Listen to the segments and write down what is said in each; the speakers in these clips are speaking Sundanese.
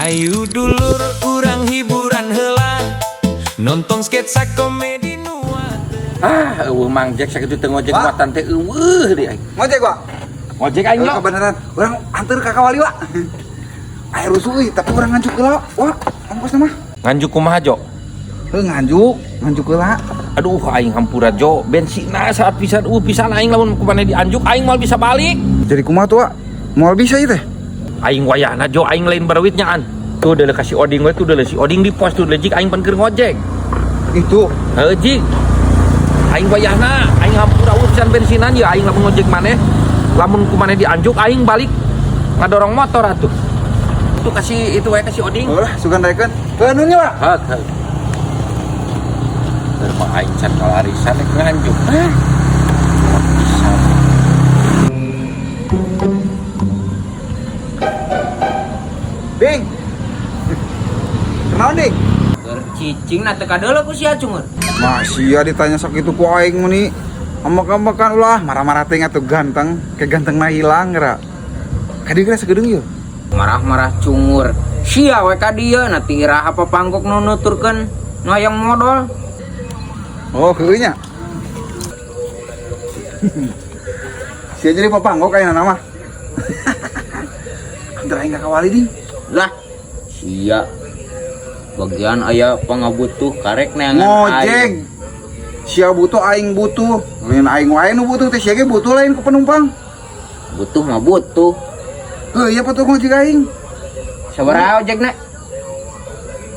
Ayo dulur, urang hiburan heula, nonton sketsa komedi nu Ah, euweuh Mang Jack sakitu teu ngojek. Wah. Muatan teh euweuh deui aing. Ngojek, Wak. Ngojek aing Kalau lo. kebenaran, urang anter ka Kawali, Wak. Aya rusuh euy, tapi urang nganjuk heula, Wak. Ongkosna mah. Nganjuk kumaha, Jo? Heuh, nganjuk, nganjuk heula. Aduh, aing hampura, Jo. Bensinna saat pisan, pisan aing lamun ku maneh dianjuk aing moal bisa balik. Jadi kumaha tuh, Wak? Moal bisa ieu teh. Aing wayahna, Jo, aing lain barawit nyaan. Tuh deuleu ka si Oding we, tuh deuleu si Oding di pos tuh deuleu, jik aing pan keur ngojek. Itu. Heuh, jik. Aing wayahna, aing hampura pisan bensinan ya aing lamun ngojek maneh. Lamun ku maneh dianjuk aing balik ngadorong motor atuh. Tuh kasih itu we kasih Oding. Heuh lah, sugan daekeun. Heuh, nuhun nya, Wak. Hak, hak. Keur mah aing can kalarisan rek nganjuk. Ah. Pisan. Ding. Kenaon, Ding? Keur cicing na teu kadeuleu ku sia cungur. Masih ya ditanya sakitu ku aing meni. Ambek-ambekan ulah, marah-marah teh atuh ganteng, ke ganteng na hilang geura. Ka dieu geura sakedeung yeuh. Marah-marah cungur. Sia we ka dieu na ti iraha papanggok nu nuturkeun nu hayang modol. Oh, heueuh nya. Sia jadi papanggok ayeuna nama. Antar aing ka Kawali, Ding. Lah, sia bagian aya pangabutuh karek neangan Ngojek. aing. Sia butuh aing butuh. Lain aing wae nu butuh teh sia ge butuh lain ku penumpang. Butuh mah butuh. Heuh, ieu patuh ngojek aing. Sabaraha ojekna?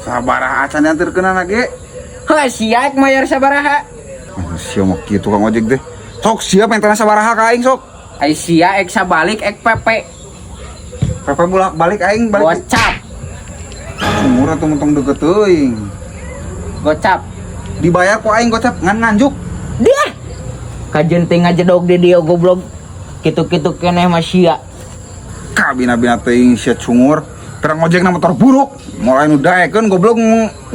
Sabaraha acan dianterkeunana ge. Heuh, sia ek mayar sabaraha? Ah, sia mah kieu tukang ojek teh. Sok sia pentana sabaraha ka aing sok. Ai sia ek sabalik ek PP. PP bolak-balik aing balik. Gocap, Sumur atuh mentong deket teuing. Gocap. Dibayar ku aing gocap ngan nganjuk. Dia kajen teh ngajedog di dia goblok. Kitu-kitu keneh mah sia. Kabina-bina teuing sia cungur. Terang ngojek na motor buruk. Mulai nu daekeun goblok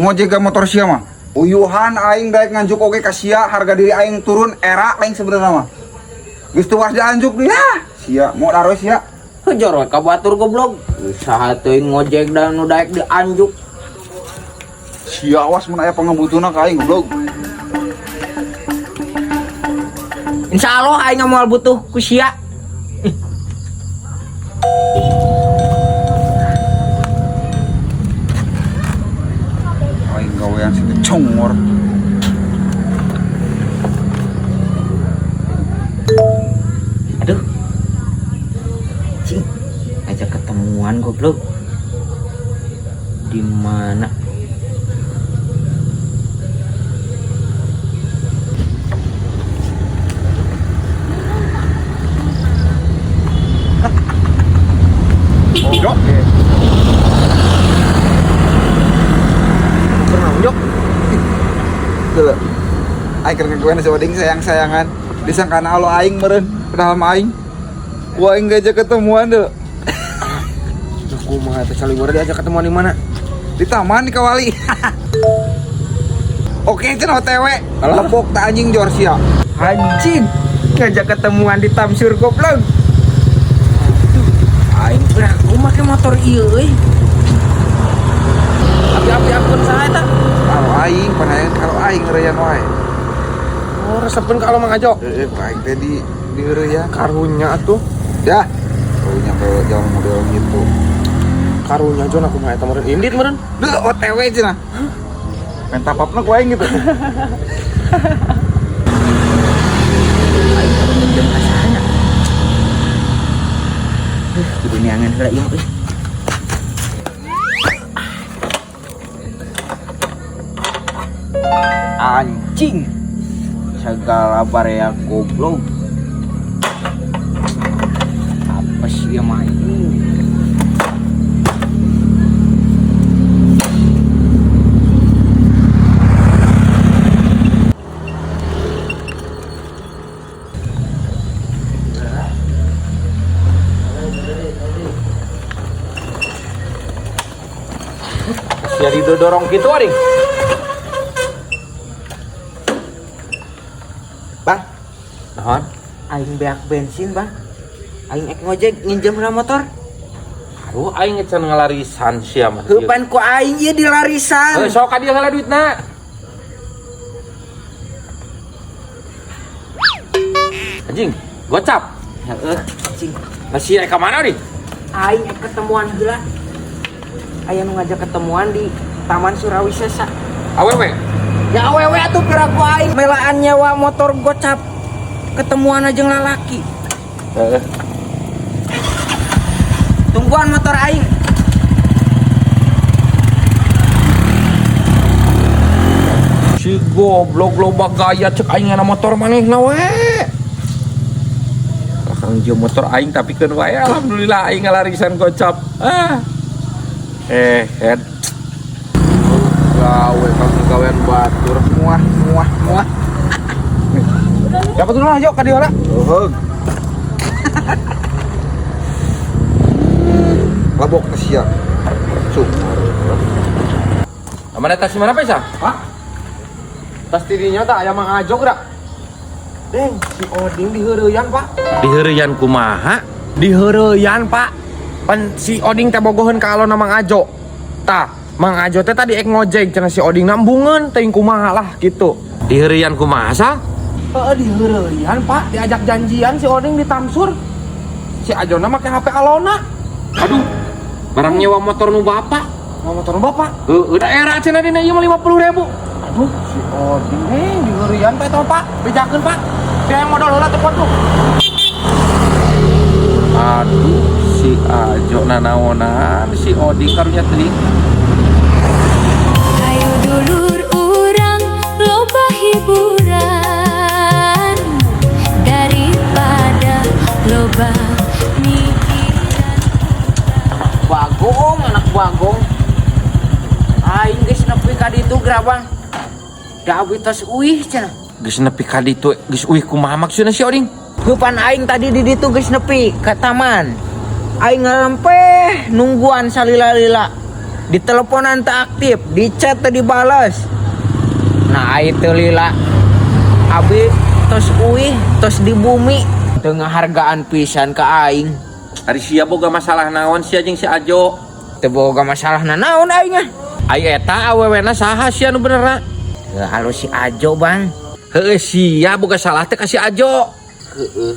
ngojek ka motor sia mah. Uyuhan aing daek nganjuk oge ka sia, harga diri aing turun era aing sebenarnya mah. Geus teu waras dianjuk deui ya. Sia mau daroe sia. Heuh, we ka batur goblok. Usaha teuing ngojek dan nu daek dianjuk. Sia awas mun aya pangabutuhna ka aing goblok. Insya Allah aing moal butuh ku sia. Aing gawean si cungur. Aduh. Cing, ajak ketemuan goblok. Di mana? Jok. Pernah unjuk? Dulu. Aing keur ngaguan si Oding sayang-sayangan. Disangkana alo aing meureun, padahal mah aing. Ku aing ngajak ketemuan dulu. Duh, kumaha teh saliwara diajak ketemuan di mana? Di taman di Kawali. Oke, cenah OTW. Alah. Lepok ta anjing jor sia. Anjing, ngajak ketemuan di Tamsur goblok. Aing aku make motor ieu euy. Api-api akun saha eta? Kalau aing panayang kalau aing ngeureyan wae. Oh, resepeun ka Mang Ajo. Heeh, ku aing teh di heureyan. Karunya atuh. Dah. Karunya ke jalan model gitu. Karunya Jo aku mah eta meureun indit meureun. Duh, OTW cenah. Minta papna ku aing gitu. Aing kalau minjem ka saha. Kudu neangan heula ieu mah euy. Anjing. Segala barea goblok. Apa sih ya mah ini? Sia didorong kitu aing. Bang, Naon? aing beak bensin, Bang. Aing ek ngojek nginjem heula motor. Aduh, aing can ngalarisan sia mah. Heupan ku aing ieu dilarisan. Heuh, sok ka dieu heula duitna. Anjing, gocap. Heeh, anjing. Lah sia ka mana di? Aing ek ketemuan heula. Aya nu ngajak ketemuan di Taman Surawisesa. Awewe. Ya awewe atuh piraku aing melaan nyewa motor gocap. Ketemuan aja lalaki. Heeh. Tungguan motor aing. Si goblok loba gaya cek aing ngana motor manehna we. Kakang jeung motor aing tapi keun wae alhamdulillah aing ngalarisan gocap. Ah. Head. Gawe kang gawean batur. Muah muah muah. Dapat dulu aja ka dieu heula. Heuh. Labok ke sia. Cungur. Mana tas mana Paisa? Pak. Tas tidinya tak aya Mang Ajo geura. Deng, si Oding diheureuyaan, Pak. Diheureuyaan kumaha? Diheureuyaan, Pak. Pan si Oding teh bogoheun ka alona Mang Ajo. Tah, Mang Ajo teh tadi ek ngojek cenah si Oding nambungeun teuing kumaha lah gitu. Diheureuyaan kumaha sal? Heeh, diheureuyaan, Pak. Diajak janjian si Oding di Tamsur. Si Ajona make HP alona. Aduh, barang nyewa motor nu bapak. Mau motor bapak. Heueuh, da era cenah dina ieu mah 50.000. Aduh, si Oding diheureuyaan Pak eta Pak. Bejakeun, Pak. Dia yang modal heula telepon tuh. Aduh, si Ajo nanaonan, si Oding karunya teuing. Ayo dulur urang loba hiburan daripada loba mikiran. Bagong anak bagong. Aing geus nepi ka ditu gerabang. Da abi tos uih cenah. Geus nepi ka ditu, geus uih kumaha maksudna si Oding? Heupan aing tadi di ditu geus nepi ka taman. Aing ngalempeh nungguan salila-lila. Di teleponan tak aktif, di chat teu dibales. Nah, aing teu lila. Abi tos uih, tos di bumi. Teu ngahargaan pisan ka aing. Ari sia boga masalah naon sia jeung si Ajo? Teu boga masalah nanaon aing ah. Ai eta awewena saha sia nu benerna? Heuh, halus si Ajo, Bang. Heueuh, sia boga salah teh ka si Ajo. Heeh,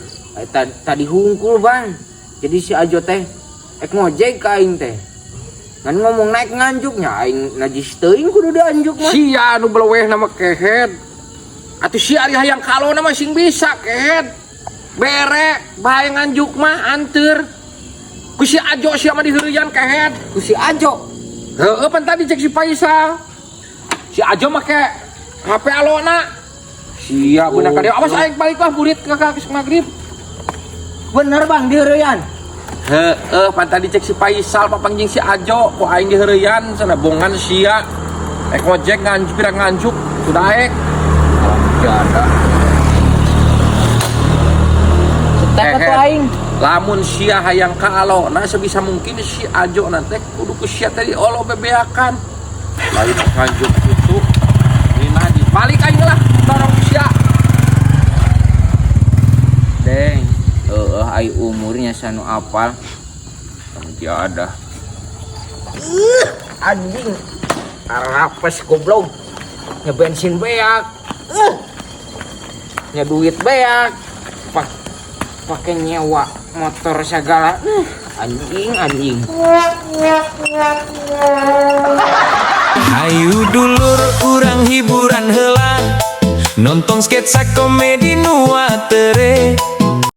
tadi hungkul, Bang. Jadi si Ajo teh ek ngojek ka aing teh. Ngan ngomong naik nganjuknya aing najis teuing kudu dianjuk mah. Sia nu belewehna mah kehed. Atuh sia ari hayang kalona mah sing bisa kehed. Bere bae nganjuk mah anteur. Ku si Ajo sia mah diheureuyaan kehed. Ku si Ajo. Heeh, pan tadi cek si Faisal. Si Ajo make HP alona. Sia beunang ka dieu. Awas aing balik lah burit ka maghrib. Bener, Bang, diheureuyaan. Heeh, pan tadi cek si Faisal papangjing si Ajo ku aing diheureuyaan sana bongan sia. Ek ngojek nganjuk pirang nganjuk sudah ek. Jada. Setek atuh aing. Lamun sia hayang ka alona sebisa mungkin si Ajo nanti kudu ku sia tadi olo bebeakan. Lain nganjuk itu ini najis. Balik aing lah dorong sia. Deng. Heeh, ai umurnya sanu apal. Tiada. Anjing. Arapes goblok. Nya bensin beak. Nya duit beak. Pakai nyewa motor segala. Anjing, anjing. Ayo dulur urang hiburan heula. Nonton sketsa komedi nu atere.